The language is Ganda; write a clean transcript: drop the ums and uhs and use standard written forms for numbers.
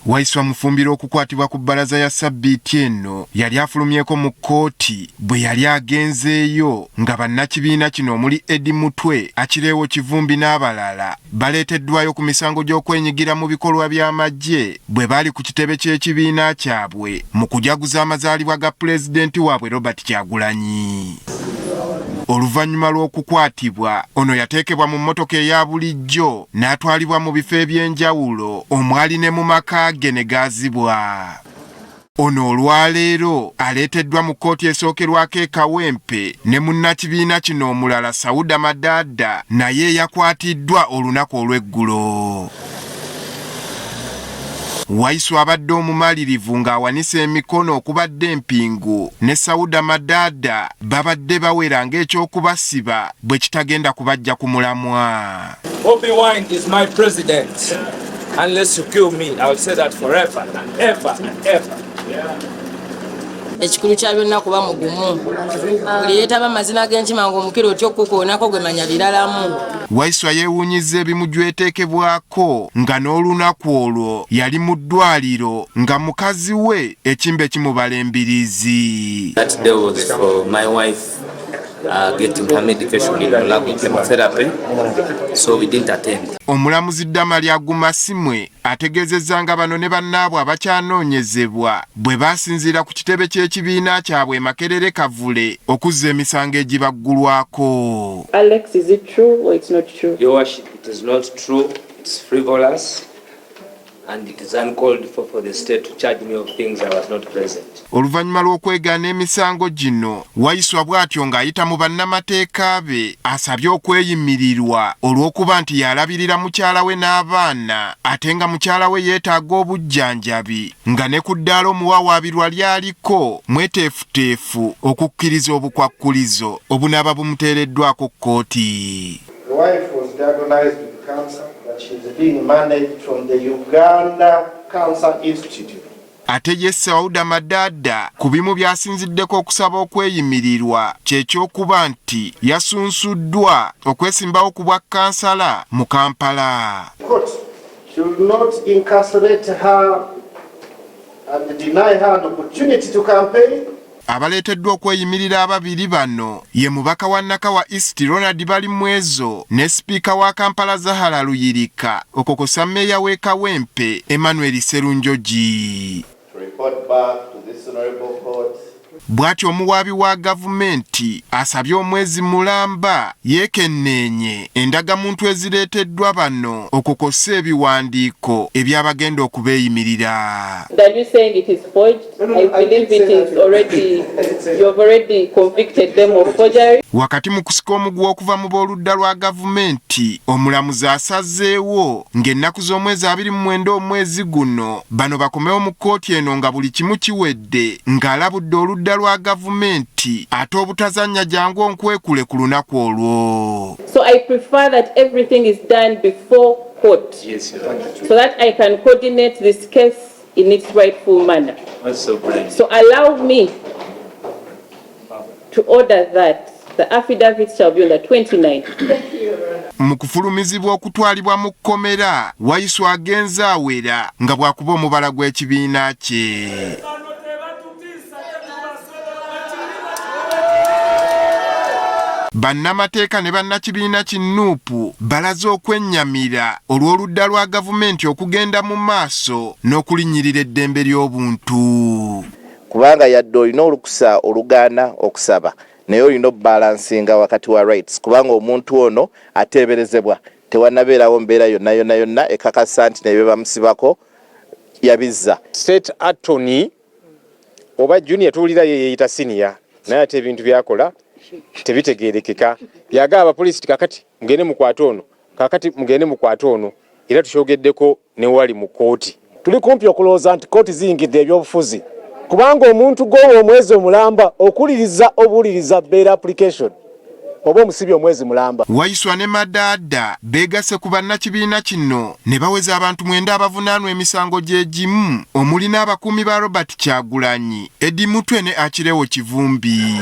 Waiswa Mufumbiro okukwatibwa ku bbalaza ya ssabbiiti eno yali afulumyeko mu kkooti bwe yali agenzeeyo nga bannakibiina kino omuli Eddie Mutwe, Akireewo Kivumbi n'abalala baleeteddwayo ku misango gy'okwenyigira mu bikolwa by'amagye bwe baali ku kitebe ky'ekibiina kyabwe mu kujaguza amazaalibwa ga pulezidenti waabwe Robert Kyagulanyi. Oluvannyuma lw'okukwatibwa, ono yateekebwa mu mmotoka eya bulijjo n'atwalibwa mu bifo eby'enjawulo omwali ne mu maka ge ne gaazibwa. Ono olwaleero aleeteddwa mu kkooti esookerwako e Kawempe ne munnakibiina kino omulala Sauda Madaada naye eyakwatiddwa olunaku olw'eggulo. Waiswa abadde omumalirivu ng'awanise emikono okubadde empingu ne Sauda Madaada babadde bawera ng'eky'okubasiba bwe kitagenda kubajja ku mulamwa. Bobi Wine is my president. Unless you kill me, I will say that forever and ever and ever. Ekikulu kya byonna kuba mugumu. Buli yeetaba amazina g'enkima ng'omukira otya okukukoonako gwe manya biralamu. Waiswa yeewuunyizza ebimujweteekebwako nga n'olunaku olwo yali mu ddwaliro nga mukazi we ekimbe kimubala embiriizi. That day was for my wife getting her medication in Mulago chemotherapy, so we didn't attend. Omulamuzi Damali Agumasimwe ategeezezza nga bano ne bannaabwe abakyanoonyezebwa bwe basinziira ku kitebe ky'ekibiina kyabwe e Makerere Kavule okuzza emisango egibaggulwako. Alex, is it true or it's not true? Your Worship, it is not true, it's frivolous and it is uncalled for, for the state to charge me of things I was not present. Oluvannyuma lw'okwegaana emisango gino, Waiswa bw'atyo ng'ayita mu bannamateeka be asabye okweyimirirwa olw'okuba nti y'alabirira mukyala we n'abaana ate nga mukyala we yeetaaga obujjanjabi nga ne ku ddaala omuwawaabirwa ly'aliko mweteefuteefu okukkiriza obukwakkulizo obunaaba bumuteereddwako kkooti. The wife was diagnosed with cancer, but she's being managed from the Uganda Cancer Institute. Ate ye Sauda Madaada ku bimu by'asinziddeko okusaba okweyimirirwa kye ky'okuba nti yasunsuddwa okwesimbawo ku bwa kkansala mu Kampala. Court should not incarcerate her and deny her an opportunity to campaign. Abaleeteddwa okweyimirira ababiri bano ye mubaka wa Nakawa East Ronald Balimwezo ne sipiika wa Kampala Zahara Luyirika okokosa mmeeya w'e Kawempe Emmanuel Sserunjogi. To report back to this honorable court. Bw'atyo omuwaabi wa gavumenti asabye omwezi mulamba yeekenneenye endagamuntu ezireeteddwa bano okukosa ebiwandiiko eby'abagenda okubeeyimirira. Are you saying it is forged? No, no, I I believe didn't say it is that. already, you have already convicted them of forgery. Wakati mu kusika omuguwa okuva mu b'oludda lwa gavumenti, omulamuzi asazeewo ng'ennaku z'omwezi 29 omwezi guno bano bakomewo mu kkooti eno nga buli kimu kiwedde, ng'alabudde oludda lwa gavumenti ate obutazannya jangu onkwekule ku lunaku olwo. So I prefer that everything is done before court. Yes, Your Honor. So that I can coordinate this case in its rightful manner. That's so brilliant. So allow me to order that the affidavit shall be on the 29th. Mu kufulumizibwa okutwalibwa mu kkomera, Waiswa agenze awera nga bw'akuba omubala gw'ekibiina kye. Bannamateeka ne bannakibiina ki Nuupu balaze okwennyamira olw'oludda lwa gavumenti okugenda mu maaso n'okulinnyirira eddembe ly'obuntu. Kubanga yadde olina olukusa olugaana okusaba, naye olina obubalansinga wakati wa rights, kubanga omuntu ono ateeberezebwa tewannabeerawo mbeera yonna yonna yonna ekakasa nti ne bye bamusibako yabizza. State attorney oba junior tuwulira ye yeeyita senior, naye ate ebintu byakola tebitegeerekeka. Yagamba abapoliisi ti kakati mugende mukwate ono, kakati mugende mukwate ono, era tukyogeddeko ne wali mu kkooti. Tuli kumpi okulowooza nti kkooti ziyingidde ebyobufuzi, kubanga omuntu gw'owa omwezi omulamba okuliriza obuwuliriza bail application oba omusibi omwezi mulamba. Waiswa ne Madaada beegasse ku bannakibiina kino ne baweza abantu 9 abavunaanwa emisango gye gimu omuli n'abakuumi ba Robert Kyagulanyi, Eddie Mutwe ne Akirewo Kivumbi.